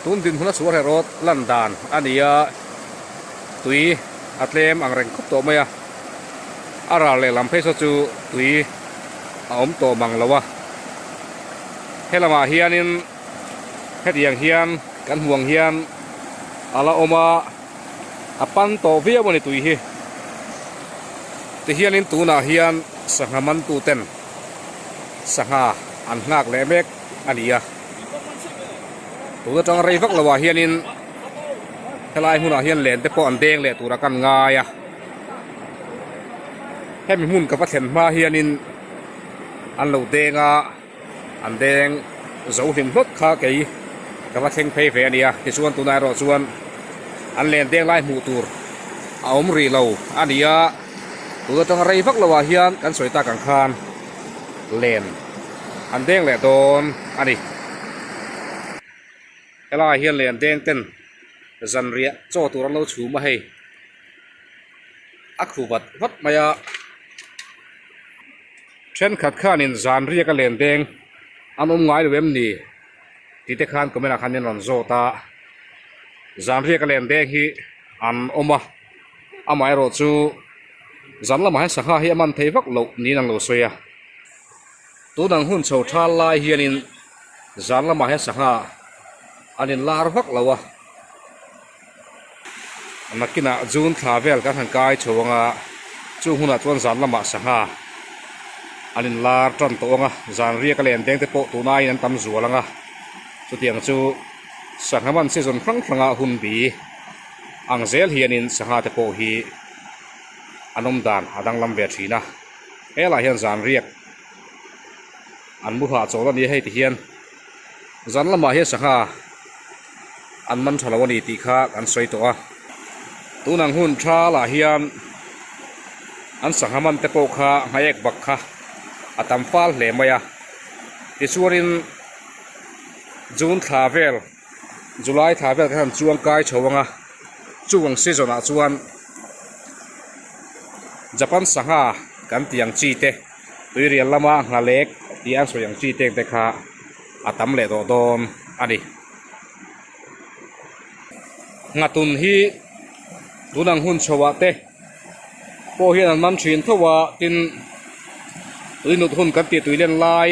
Tun dinhmun a chhuah erawh lan dan a ni a, tui a tlem ang reng khawp tawh mai a, a ral lehlam phei saw chu tui a awm tawh mang lo a. Helamah hianin hetiang hian kan hmuh ang hian a la awm a, a pan tawh viau a ni tui hi. Tihianin tunah hian sangha mantuten sangha an nghak leh mek a ni a. Tun atang rei vak lo ah hianin helai hmunah hian len te pawh an deng leh tura kan ngai a hemi hmun ka va thlen hma hianin an lo deng a an deng zo hlim hlawt kha kei ka va thleng phei ve a ni a tichuan tunah erawh chuan an len deng lai hmuh tur a awm rih lo a ni a tun atang rei vak lo ah hian kan sawi tak ang khan len an deng leh dawn a ni. Helaiah hian len deng ten zanriah chaw tur an lo chhum a hei a khu vat vat mai a thenkhat khanin zanriak a len deng an awm ngai lo em ni tih te khan comment ah khan min rawn zawt a zanriak a len deng hi an awm a amaherawh chu zan lamah hian sangha hi a man thei vak loh niin an lo sawi a. Tun ang hun chho thal lai hianin zan lamah hian sangha an inlar vak lo a, nakinah June thla vel kan han kai chho ang a, chung hunah chuan zan lamah sangha an inlar tan tawh ang a, zan riak a len deng te pawh tun aiin an tam zual ang a, chutiang chu sangha man season hrang hranga hun bi ang zel hianin sangha te pawh hi an awm dan a danglam ve thin a. Helaiah hian zan riak an mu hah chawl a ni a hei ti hian zan lamah hian sangha an man tha lo a ni tih kha kan sawi tawh a tun ang hun thalah hian an sangha man te pawh kha nghaek bak kha a tam fal hle mai a tichuanin June thla vel July thla vel khan chuang kai chho ang a chung season ah chuan Japan sangha kan tih ang chi te tuirial lama nghalek tih an sawi ang chi te te kha a tam leh tawh dawn a ni. Nghatun hi tun ang hun chho ah te pawh hian an man thin tho a tin tuinut hun kan tih tui len lai.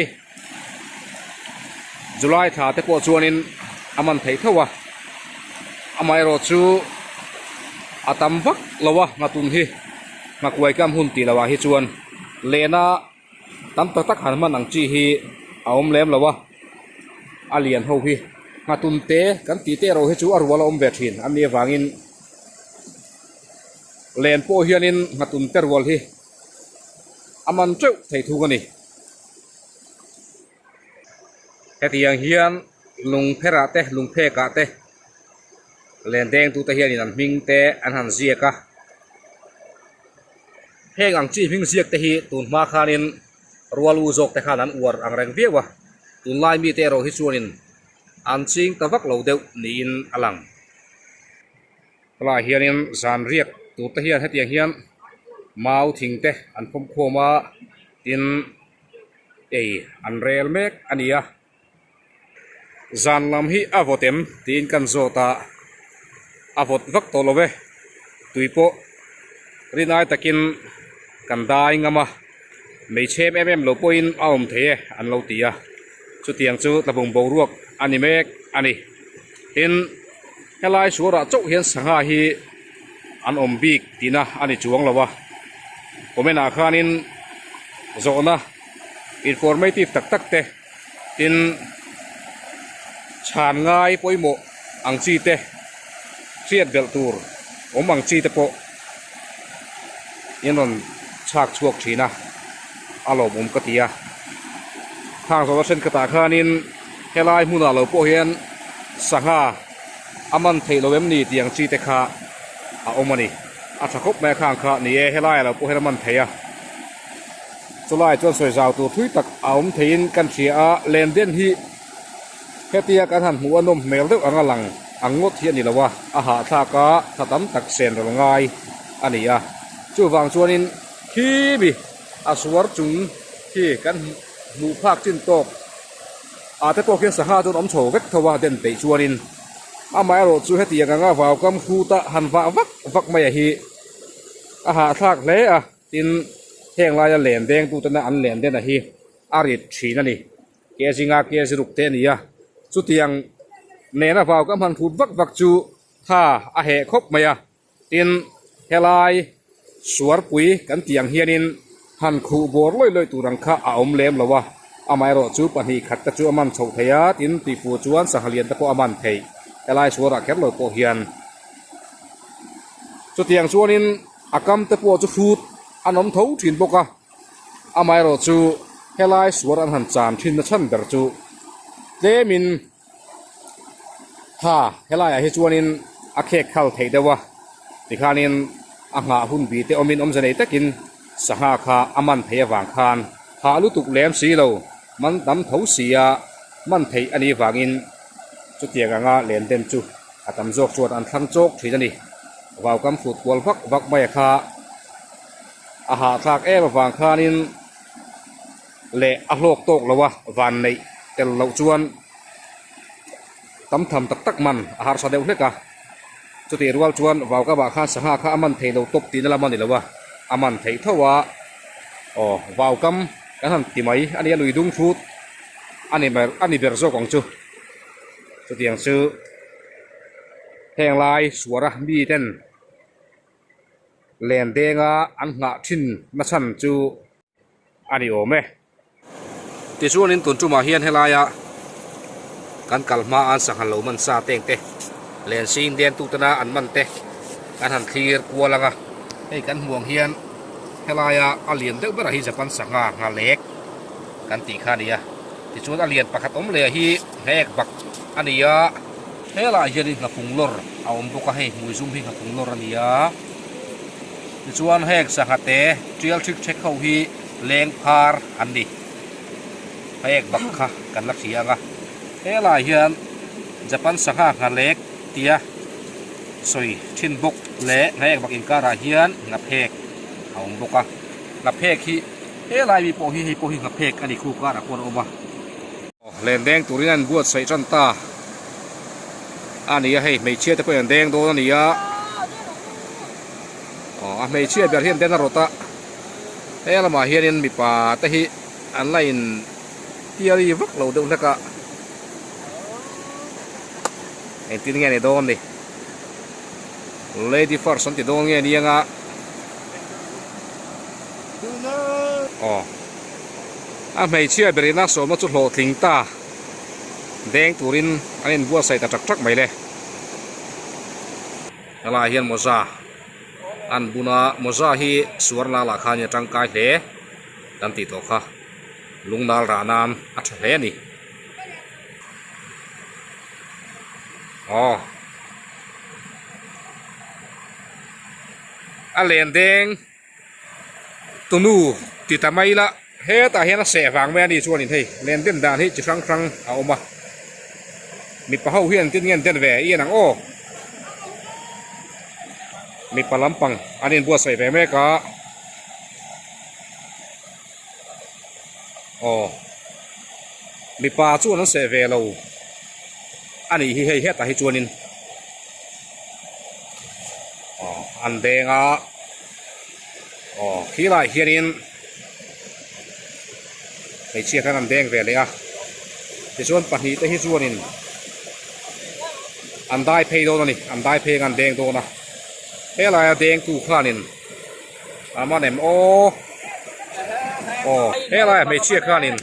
July thla te pawh chuanin a man theih tho a amaherawh chu a tam vak lo a nghatun hi nghakuai kam hun tih loh ah hi chuan lehna tam tak tak han hman ang chi hi a awm lem lo a a lian ho hi nghatun te kan tih te erawh hi chu a rual a awm ve thin an nih avangin len pawh hianin nghatun te rual hi a man teuh thei thung a ni. Hetiang hian lungpherah te lungphekah te len dengtute hianin an hming te an han ziak a heng ang chi hming ziak te hi tun hma khanin rual u zawk te khan an uar ang reng viau a tunlai mite erawh hi chuanin an ching ta vak lo deuh niin a lang. Helaiah hianin zan riak tur te hian hetiang hian mau thing te an phawm khawm a tin ei an rel mek a ni a zan lam hi a vawt em tiin kan zawt a a vawt vak tawh lo ve tui pawh rinai takin kan dai ngam a hmeichhe em em lo pawhin a awm thei e an lo ti a chutiang chu tlabung boruak a ni mek a ni tin helai suarah chauh hian sangha hi an awm bik tihna a ni chuang lo a comment ah khanin zawhna informative tak tak te tin chhan ngai pawimawh ang chi te hriat belh tur awm ang chi te pawh in rawn chhak chhuak thin a a lawmawm ka ti a khang zawhna thenkhatah khanin helai hmunah lo pawh hian sangha a man theih lo em ni tih ang chi te kha a awm a ni a tha khawp mai a khang kha ni e helaiah lo pawh hian a man thei a chulaiah chuan sawi zau tur thui tak a awm theiin kan hria a len den hi hetia kan han hmuh a nawm hmel deuh anga lang ang ngawt hi a ni lo a a hahthlak a tha tam tak sen ral ngai a ni a chuvang chuanin khi mi a suar chung khi kan hmuh phak chin tawk ah te pawh khian sangha chuan awm chho vek tho a den peih chuanin. Amaherawhchu hetiang anga vaukam hruta han vah vak vak mai a hi a hahthlak hle a, tin heng laia len deng tute an len den a hi a rit thin a ni. Ke zinga ke ziruk te a ni a, chutiang nena vaukam han hrut vak vak chu tha a heh khawp mai a. Tin, helai suarpui kan tih ang hianin han khuh bawr lawih lawih tur ang kha a awm lem lo a, amaherawhchu pahnih khat te chu a man chhoh thei a, tin tihfu chuan sangha lian te pawh a man thei helai suarah kher lo pawh hian. Chutiang chuanin a kam te pawh chu hrut an awm tho thin bawk a, amaherawhchu helai suar an han chan thin na chhan ber chu tlemin Ha, helaiah hi chuanin a khek khal theih deuh a, tikhanin a nghah hun bi te awmin awmze nei takin sangha kha a man theih avang khan hah lutuk lem si lo, man tam tho si a man theih a nih vangin chutiang anga len den chu a tam zawk chuan an thlang chawk thin a ni. Vaukam hrut kual vak vak mai a kha a hahthlak em avang khanin leh a hlawk tawk lo a, van neih tel loh chuan tam tham tak tak man a harsa deuh hlek a, chutih rual chuan vaukavah khan sangha kha a man thei lo tawp tihna lam a ni lo a, a man theih tho a, aw vaukam kan han ti mai a nia lui dung hrut a ni ber a ni ber zawk ang chu, chutiang chu heng lai suara mi ten len denga an nghah thin na chhan chu. a ni awm e. Tichuanin tun tumah hian helaia kan kal hma an sangha lo man sa teng te len sing den tu tena an man te kan han thlir kual ang a, hei kan hmuh ang hian helaia a lian deuh berah hi Japan sangha nghalek kan tih kha a ni a, tichuan a lian pakhat awm leh ah hi nghaek bak a ni a, helaiah hianin nghapung lawr a awm bawk a, hei hmui zum hi nghapung lawr a ni a. Tichuan heng sangha te tial thik thek ho hi leng phar an ni. Heng bak kha kan la hria ang a. Helai hian Japan sangha nghalek tia sawi thin bawk leh nghaek bak inkarah hian nghaphek a awm bawk a. Nghaphek hi helai mi pawh hi hei pawh hi nghaphek a ni khu karah khuan a awm a. Len deng turin an buatsaih tan ta a ni a hei hmeichhia te pawhin an deng dawn a ni a aw a hmeichhia ber hian den a rawt a he lamah hianin mipa te hi an la in tiari vak lo deuh hlek a engtin nge ni dawn ni lady first an ti dawn nge ni anga aw. A hmeichhia berina sawmna chu hlawhtling ta deng turin an inbuatsaih ta tak tak mai le. Helaiah hian mawza an bun a, mawza hi suar lal ah khan a tangkai hle kan tih tawh kha lungnal rah nan a tha hle a ni. Aw a len deng. Tunu ti ta mai ila hetah hian a seh vang mai a ni chuanin hei len den dan hi chi hrang hrang a awm a mipa ho hian tin nge an den ve i en ang aw mipa lampang an inbuatsaih ve mek a aw mipa chuan an seh ve lo a nih hi hei hetah hi chuanin aw an deng a. Aw khilaiah hianin hmeichhia khan an deng ve leh a tichuan pahnih te hi chuanin an dai phei dawn a ni an dai phei anga an deng dawn a helaia dengtu khanin a man em aw aw helaia hmeichhia khanin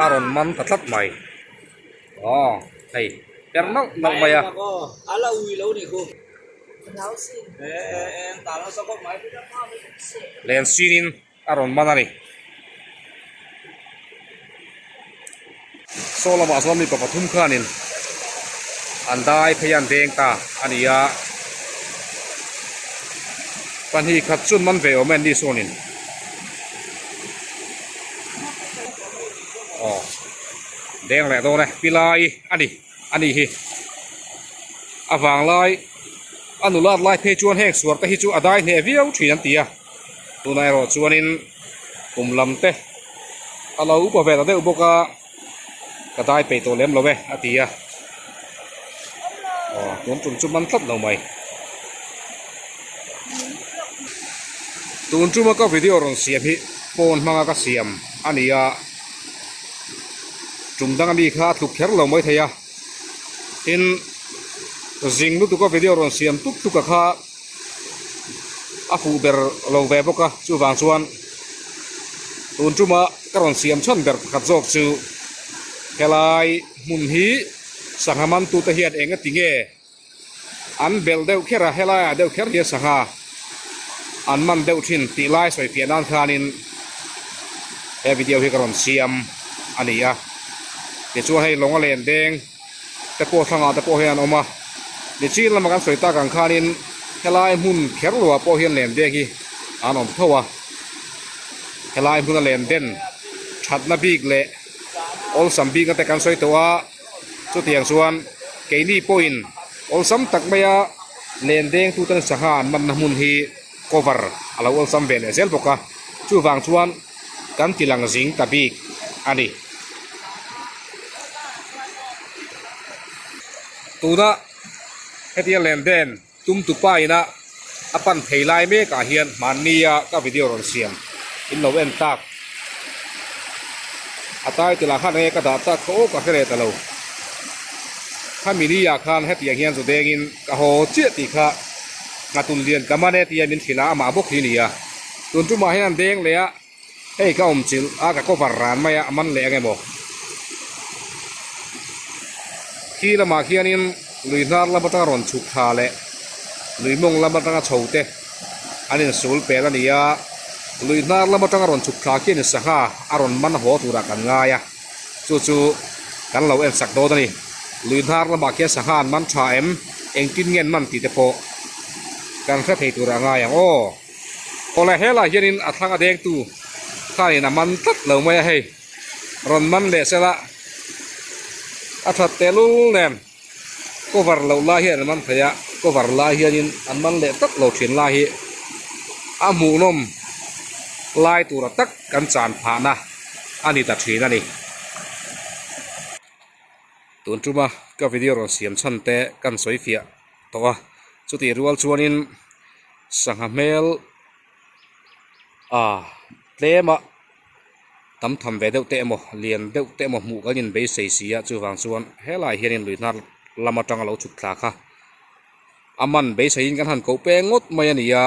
a rawn man ta tlat mai. Aw hei per nauh nauh mai a. Len sinin a rawn man a ni. Saw lamah chuan mipa pathum khanin an dai phei a an deng ta a ni a. Pahnih khat chuan man ve awm e an ni sawnin. Aw. Deng leh dawn e pilai a ni a ni hi a vang lai a nulat lai phei chuan heng suar te hi chu a dai hneh viau thin an ti a tunah erawh chuanin kum lam te a lo upa ve ta deuh bawk a ka dai peih tawh lem lo e a ti a. Aw tun tum chu man tlat lo mai. Tun tuma ka video rawn siam hi phone hmanga ka siam a ni a, tum danga mi kha a tluk kher lo mai thei a, tin zing lutuka video rawn siam tuk tuk a kha a fuh ber lo ve bawk a, chuvang chuan tun tuma ka rawn siam chhan ber pakhat zawk chu helai hmun hi sangha mantute hian eng a ti nge an belh deuh kher a, helaiah deuh kher hian sangha an man deuh thin tih lai sawi fiah nan khanin he video hi ka rawn siam a ni a, tichuan hei lawng a len deng. te pawh thlangah te pawh hian an awm a, nichin lama kan sawi tak ang khanin helai hmun kher loah pawh hian len deng hi an awm tho a, helai hmuna len den thatna bik leh awlsam bikna te kan sawi tawh a, chutiang chuan keini pawhin awlsam tak maia len deng tuten sangha an manna hmun hi cover a lo awlsam ve leh zel bawk a, chuvang chuan. Kan ti lang zing ta bik a ni. Tuna hetia len den tum tupa ina a pan thei lai mek ah hian hmannia ka video rawn siam in lo en tak. A title ah khan enge ka dah tak kha aw ka hre leh ta lo. Khami ni ah khan hetiang hian zu dengin ka haw chiah tih kha Nghatun lian ka man e tia min hrilh a amah bawk hi nia. Tun tumah hian an deng leh a, hei ka awm chilh a ka cover ran mai a, a man leh ang emaw. Khi lamah khianin lui hnar lam atanga rawn chhuk thla leh lui mawng lam atanga chho te an insul pel a ni a, lui hnar lam atanga rawn chhuk thla khianin sangha a rawn man haw turah kan ngai a, chu chu kan lo en sak dawn a ni. Lui hnar lamah khian sangha an man tha em, engtin nge an man tih te pawh kan hre thei turah a ngai ang aw. Awle helaiah hianin a thlang a dengtu khanin a man tlat lo mai a hei rawn man leh sela a that tehlul nen cover loh lai hian an man thei a cover lai hianin an man leh tlat lo thin lai hi a hmuhnawm lai tura tak kan chan phahna a ni ta thin a ni. Tun tuma ka video rawn siam chhan te kan sawi fiah tawh a chutih rual chuanin sangha hmel ah tlem a tam tham ve deuh te emaw lian deuh te emaw hmuh kan inbeisei si a chuvang chuan helaiah hianin lui hnar lam atanga lo chhuk thla kha a man beiseiin kan han koh peng ngawt mai a ni a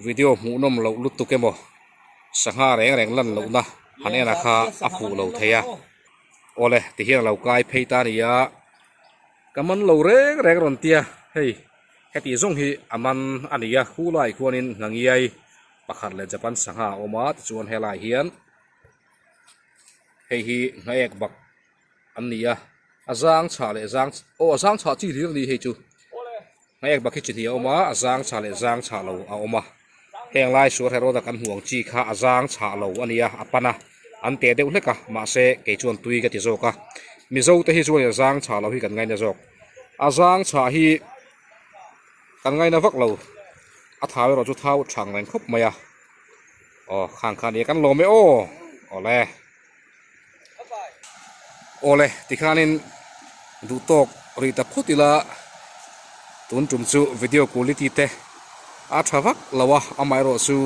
video hmuhnawm loh lutuk emaw sangha reng reng lan lohna han en a kha a fuh lo thei a awle tihian a lo kai phei ta a ni a. Ka man lo reng reng rawn tia hei heti zawng hi a man a ni a khulai khuanin Ngangiai pakhat leh Japan sangha a awm a tichuan helai hian hei hi Nghaek bak an ni a a zang chhah leh zang aw a zang chhah chi hlir a ni hei chu Nghaek bak hi chi hnih a awm a a zang chhah leh zang chhah lo a awm a heng lai suar herawt a kan hmuh ang chi kha a zang chhah lo a ni a a pan a an teh deuh hlek a mahse kei chuan tui ka ti zawk a mizo te hi chuan a zang chhah lo hi kan ngaina zawk a zang chhah hi kan ngaina vak lo a thau erawh chu thau thang reng khawp mai a aw khang kha a ni a kan lawm e aw awle. Awle tikhanin duh tawk rih ta phawt ila tun tum chu video quality te a tha vak lo a amaherawh chu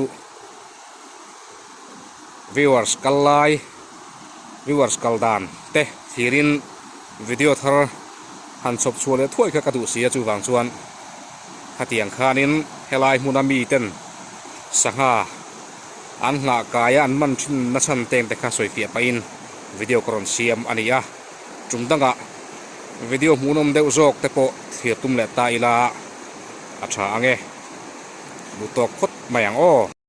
viewers kal lai viewers kal dan te thlirin video thar han chhawp chhuah leh thuai kha ka duh si a chuvang chuan khatiang khanin helai hmuna miten sangha. An nghah kaia an man thin na chhan teng te kha sawi fiah pahin video ka rawn siam a ni a, tum dangah video hmuhnawm deuh zawk te pawh thlir tum leh ta ila a tha ang e, duh tawk phawt mai ang aw.